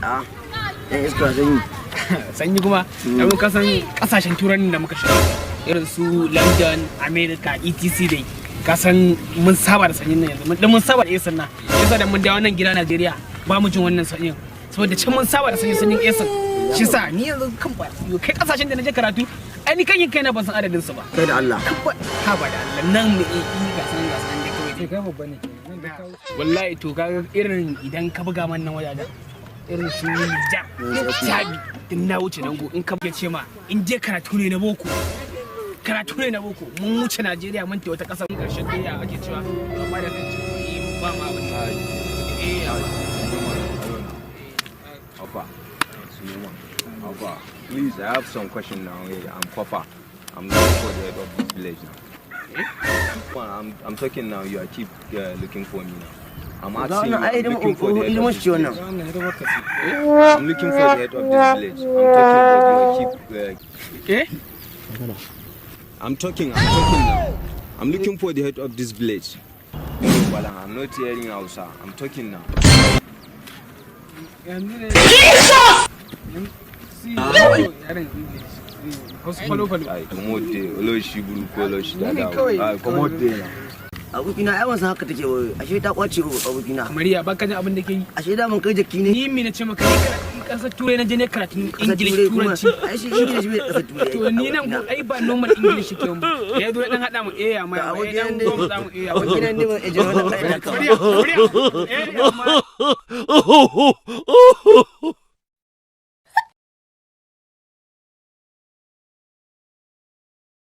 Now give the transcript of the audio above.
A yan iska, sanyi. Sanyi kuma da ka san kasashen Turan da muka shiga, irin su London, America, etc dai, ka san mun saba da sanyin nan yanzu. Mun saba da AC nan, yasa da mun dawo nan gida Najeriya ba mu jin wannan sanyin, saboda can mun saba da sanyin, sanyin AC. Shi sa ni yanzu kan ba yo, kai, kasashen da na je karatu, ai ni kan yin kaina ban san adadin su ba. Kai da Allah. Kan ba ha ba da Allah nan ne, eh, ga san ga san da kawai. Kai babba ne kenan nan da ka wuce. Wallahi to kaga irin idan ka buga man nan wajajen irin su Nijar, Chadi, din na wuce nan go. In ka ce ma in je karatu ne na boko, karatu ne na boko, mun wuce Najeriya, mun tafi wata ƙasa ƙarshen duniya ake cewa, amma da kan ce eh, ba ma abin eh. Alpha, Suleiman, Alpha, please, I have some question now. Hey, I'm Kofa. I'm looking for the head of this village now. I'm talking now. You are keep looking for me now. I'm asking you. Wannan ai I'm looking for the head hidimar of this shi wannan. village. Wannan hidimar ka ce. I'm looking for the head of this village. I'm talking, but you keep. Eh. I'm talking. I'm talking now. I'm looking for the head of this village. No, Bala, I'm not hearing Hausa. I'm talking now. Yanzu ne Jesus si yaran English, Hausa falo falo. Ai, come there. Olóṣì burúkú, olóṣì Ni ne dáadáa. kawai. Ai, come there now. Abokina, ai ban san haka take ba. Ashe ta kwace abokina. Kamar ya baka jin abin da ke yi? Ashe da mun kai jaki ne. Ni mi na ce maka? Ni karatu kasar Turai na je ne, karatun Kasar English. Turai kuma. Turanci. Ai shi English bai kasar Turai. To ni nan ko ai ba normal English ke mu ya zo dan hada mu eh, amma To eh, dan abokina ne. zo mu samu eh. Abokina ne, ban ejira wannan kai da Murya, murya eh, amma Oh.